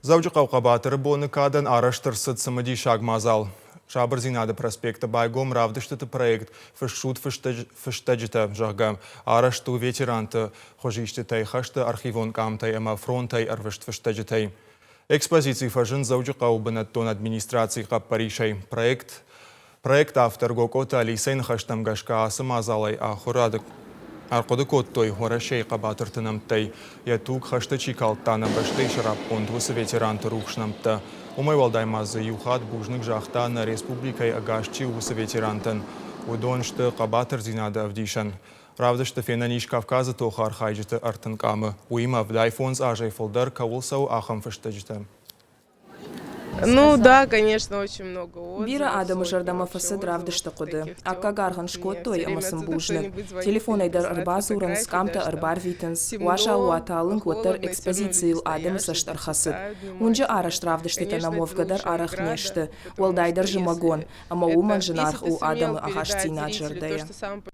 Дзӕуджыхъӕуы Хъӕбатыры боны кадӕн арӕзт ӕрцыд цымыдисаг мадзал. Сабырдзинады проспекты байгом равдыстыты проект «Фыссут фыстӕджытӕ», зӕгъгӕ, арӕзт у ветеранты хуызистытӕй, хӕсты архивон къамтӕй ӕмӕ фронтӕй ӕрвыст фыстӕджытӕй. Экспозици фӕзынд Дзӕуджыхъӕуы бынӕттон администрацийы хъӕппӕрисӕй. Проект Проект автор Гокъоты Алисӕйы ныхӕстӕм гӕсгӕ ацы мадзалӕй ахуырады ӕрхъуыды кодтой Уӕрӕсейы хъӕбатырты нӕмттӕй, йӕ туг хӕсты чи калдта нӕ бӕстӕйы сӕраппонд, уыцы ветеранты рухс нӕмттӕ. Уымӕй уӕлдай ма дзы иу хатт бузныг загъта нӕ республикӕйы ӕгас чи у, уыцы ветерантӕн. Уыдон сты хъӕбатырдзинады ӕвдисӕн. Равдысты фенӕн ис Кавказы тохы архайджыты 30 къамы, уыимӕ 75 азӕй фылдӕр кӕуыл цӕуы, ахӕм фыстӕджытӕ. Ну да, конечно, очень много Бирӕ адӕмы зӕрдӕмӕ фӕцыд равдысты хъуыды. Аккаг аргъ ын скодтой ӕмӕ сын бузныг. Телефонӕй дӕр ӕрбадзурынц, къамтӕ ӕрбарвитынц. Уазал уа, талынг, уӕддӕр экспозицийыл адӕмы цӕст ӕрхӕцыд. Уынджы арӕзт равдыстытӕ нӕм уӕвгӕ дӕр арӕх не сты, уӕлдайдӕр зымӕгон, ӕмӕ уымӕн зынаргъ у адӕмы ахастдзинад зӕрдӕйӕ.